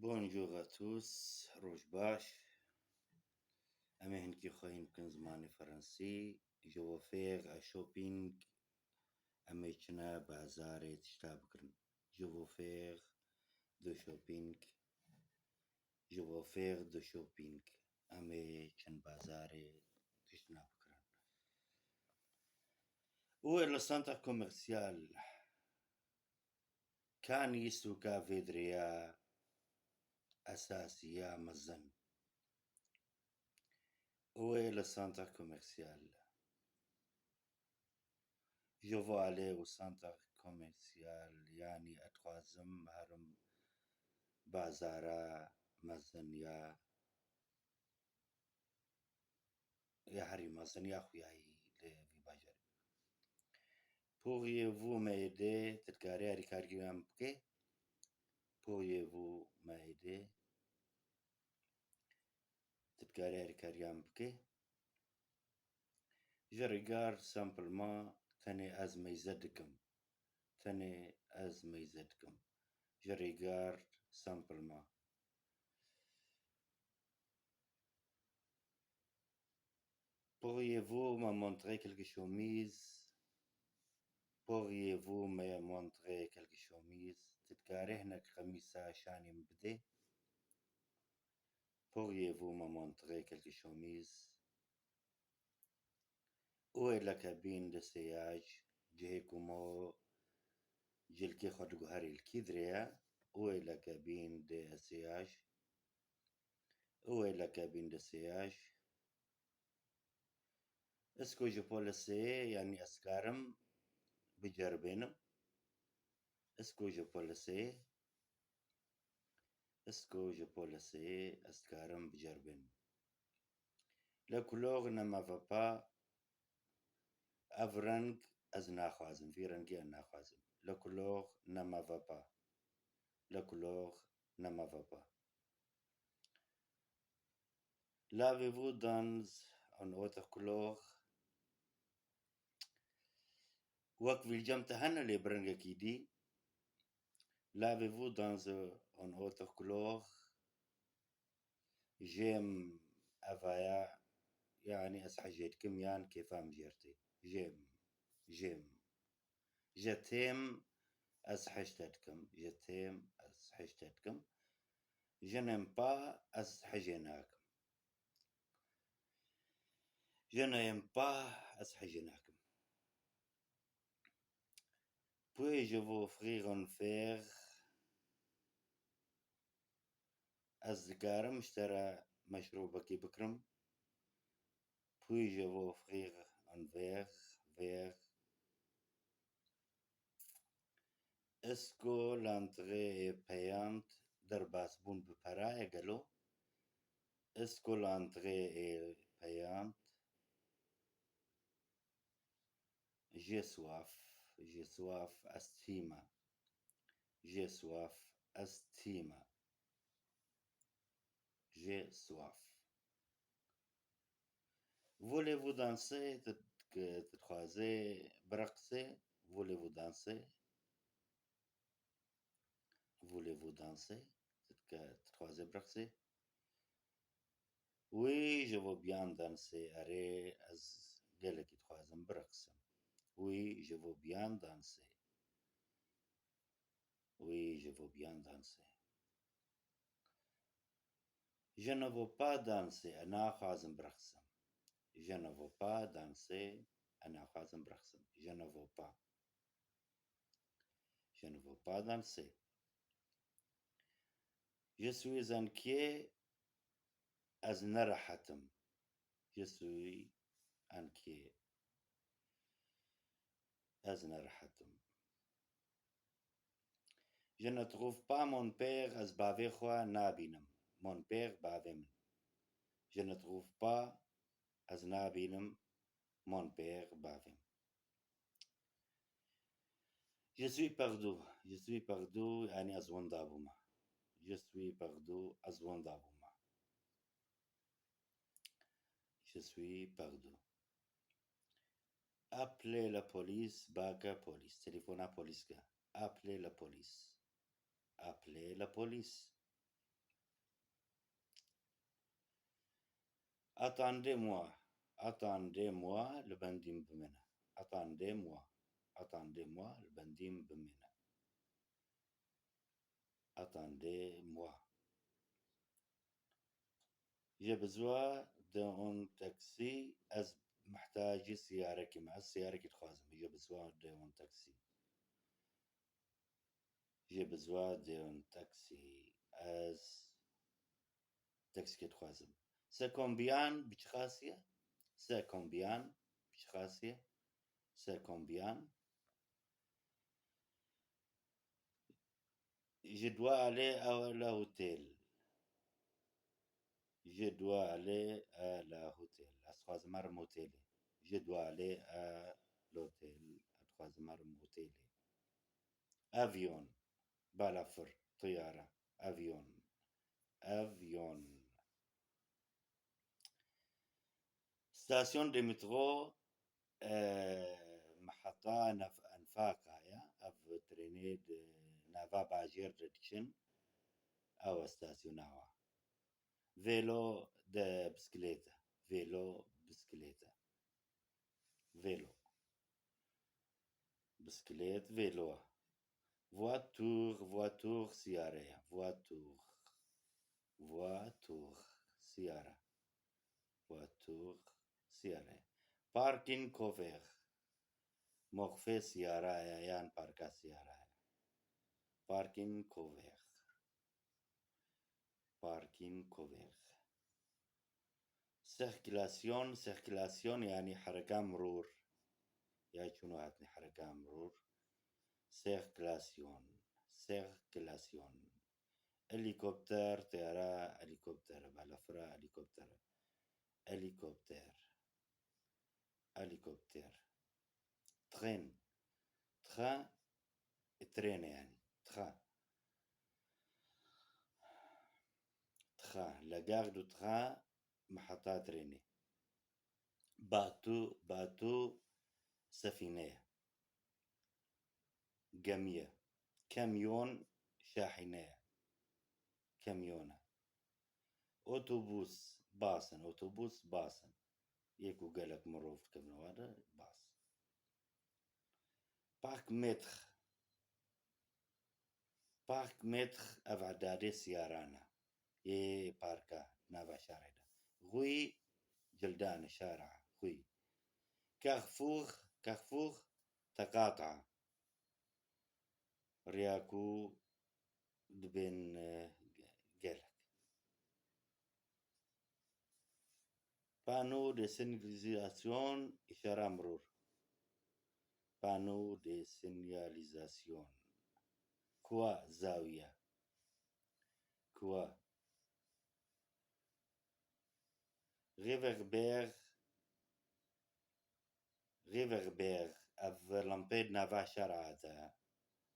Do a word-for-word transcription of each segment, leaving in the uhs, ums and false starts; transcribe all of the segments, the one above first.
Bonjour à tous, roj baş. Em ê hinkî xweyîn bikin zimanê Ferensî. Je vais faire un shopping. Em ê çine bazarê tişta bikirin. Je vais faire du shopping. Je vais faire du shopping. Em ê çin bazarê tiştna bikirin. Où est le centre commercial? Kanî sûka vê dirêya esasî ya mezin. Où est le centre commercial? Je veux aller au centre commercial, yanî ez dixwazim herim bazara mezin ya ya herî mezin ya xuyayî li vî bajarî. Pourriez-vous m'aider? Tu dikarî alîkarî min bikî? Pourriez-vous m'aider? Tu dikarî alîkarî min bikî? Je regarde simplement, tenê ez meyze dikim. Tenê ez meyze dikim. Je regarde simplement. Pourriez-vous me montrer quelques chemises? Pourriez-vous me montrer quelques chemises? Tu dikarî hinek qemîsa şanî min bidê? Pourriez-vous me montrer quelques chemises? Où est la cabine d'essayage? Cihê ku mo cilkê xwe diguherî li kî dirê ye? Où est la cabine d'essayage? Où est la cabine d'essayage? Est-ce que je peux l'essayer? Yanî ez karim biceribênim? Est-ce que je peux l'essayer? Est-ce que je peux l'essayer? Ez dikarim biceribênim? La couleur ne me va pas. Ev reng ez naxwazim. Vî rengî ez naxwazim. La couleur ne me va pas. La couleur ne me va pas. Lavez-vous dans une autre couleur. Wek vî li cem te hene lê bi rengekî dî. Lavez-vous dans une autre couleur. J'aime evaya, yanî ez hejê dikim yan kêfa min jê re tê. J'aime, j'aime. Je t'aime, ez hej te dikim. Je t'aime, ez hej te dikim. Je n'aime pas, ez hejê nakim. Je n'aime pas, ez hejê nakim. Puis-je vous offrir un verre? Ez dikarim ji te re meşrûbekî bikirim? Puis-je vous offrir un verre? Verre. Est-ce que l'entrée est payante? Derbasbûn bi pera ye gelo? Est-ce que l'entrée est payante? J'ai soif, j'ai soif, ez tî me. J'ai soif, ez tî me. J'ai soif. Voulez-vous danser? Tu, tu, tu dixwazê bireqsê? Voulez-vous danser? Voulez-vous danser? Tu, tu dixwazê bireqsê? Oui, je veux bien danser. Erê, ez gelekî dixwazim bireqsim. Oui, je veux bien danser. Oui, je veux bien danser. Je ne veux pas danser. Ez naxwazim bireqsim. Je ne veux pas danser. Ez naxwazim bireqsim. Je ne veux pas. Je ne veux pas danser. Je suis inquiet. Ez nerehet im. Je suis inquiet. Ez nerehet im. Je ne trouve pas mon père, ez bavê xwe nabînim. Mon père, bavê min. Je ne trouve pas, ez nabînim, mon père, bavê min. Je suis perdu, je suis perdu, yanî ez winda bûme. Je suis perdu, ez winda bûme. Je suis perdu. Appelez la police, bake polîs. Telefona polîs ke. Appelez la police. Appelez la police. Attendez-moi. Attendez-moi, li bendî min bimîne. Attendez-moi. Attendez-moi, li bendî min bimîne. Attendez-moi. J'ai besoin d'un taxi, ez mihtacî siyarekî me. Ez siyarekî dixwazim. J'ai besoin d'un taxi. J'ai besoin d'un taxi. Ez taksîkê dixwazim. C'est combien, bi çi qasî ye? C'est combien, bi çi qasî ye? C'est combien? Je dois aller à l'hôtel. Je dois aller à l'hôtel. Ez dixwazim herim otelê. Je dois aller à l'hôtel. Ez dixwazim herim otelê. Avion. Balafir. Tiyare. Avion. Avion. Station de métro, e, meheta nef-, Enfaqa ye. Ev trênê di nava bajêr de diçin. Ew e stasyona wa. Vêlo de bisikilête. Vêlo, bisikilête. Vêlo. Bisikilêt, vêlo. Voiture, voiture, siyare ye. Voiture. Voiture, siyare. Voiture, siyare. Parking couvert. Moqfê siyara ye yan parka siyara ye. Parking couvert. Parking couvert. Circulation, circulation, yanî hereka mirûr. Ya çûn û hatinê, hereka mirûr. Circulation, circulation. Helikopter, teyara helikopter, balafira helikopter. Helikopter. Helikopter. Train. Train, trêne yanî. Train. Train. La gare du train, meheta trênê. Bateau, bateau, sefîne ye. Gemiye. Kamyon, şahîne ye. Kamyon e. Otobus, bas in. Otobus, bas in. Yê ku gelek mirov dikevin wan re, bas. Parc-mètre. Parc-mètre ev edadê siyaran e. Yê parka nava şarê de. Rue, cildan, şara, rue. Carrefour, carrefour, teqata. Riya ku dibên, e, ge-, gelek. Panneau de signalisation, îşara mirûr. Panneau de signalisation. Kuwa, zawiye. Kuwa. Réverbère, réverbère, ev lempeyê di nava şara de,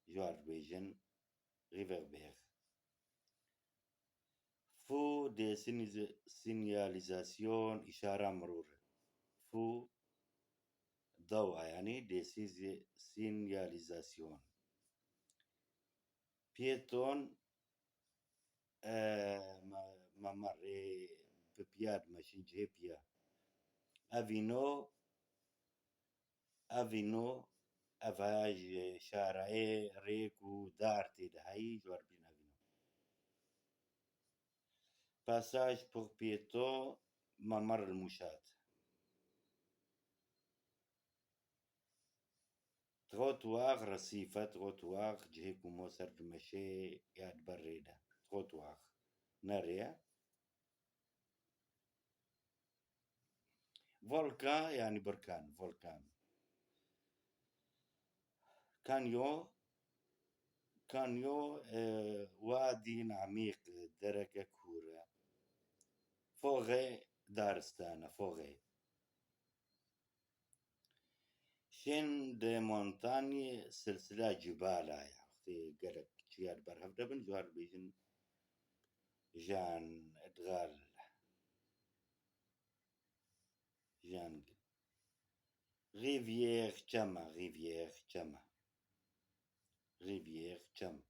ji wan re dibêjin réverbère. Feu de signi-, signalisation, îşara mirûr. Feu, dawa, yanî de sizi-, signalisation. Piéton, e, me, me, me rê bi piya dimeşin, cihê piya. Evîno, evîno, ev ji şarayê rêk û dar tê de heyî, ji wan re bêjin evîno. Passage pour piétons, memer li mûşat. Trottoir, resîfe, trottoir, cihê ku mo ser dimeşê ya di ber rê de. Trottoir. Ne rê ye. Volcan, yanî birkan, volcan. Canyon, canyon, e, wadîn emîq, dereke kûr e. Forêt, daristan e, forêt. Chaîne de montagne, silsila cibala ye. Wextê gelek çiya li ber hev de bin, ji wan re dibêjin jungle, jungle. Rivière, çem e, rivière, çem e. Rivière, çem.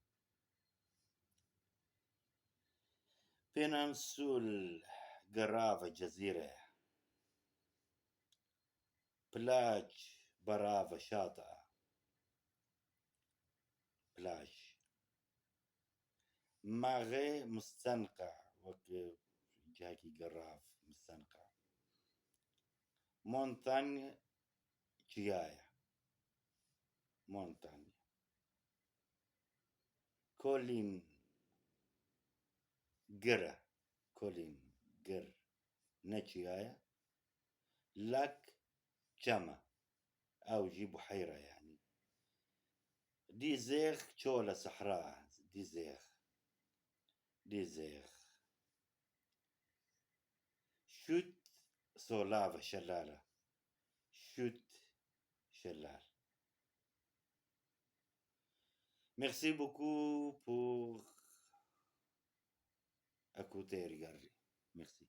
Péninsule, girava, cezîre. Plaj, برافة, شاطئة. Plaj. Maxê, مستنقع, wek cihekî girav, مستنقع. Montagne, çiya ye. Montagne. Colline, gir e. Colline, gir. Ne çiya ye. Lac, çem e. Ew jî buheyra, yanî. Désert, çol e, sehra e. Désert. Désert. Chute, solav e, şelal e. Chute, şelal. Merci beaucoup pour écouter et regarder. Merci.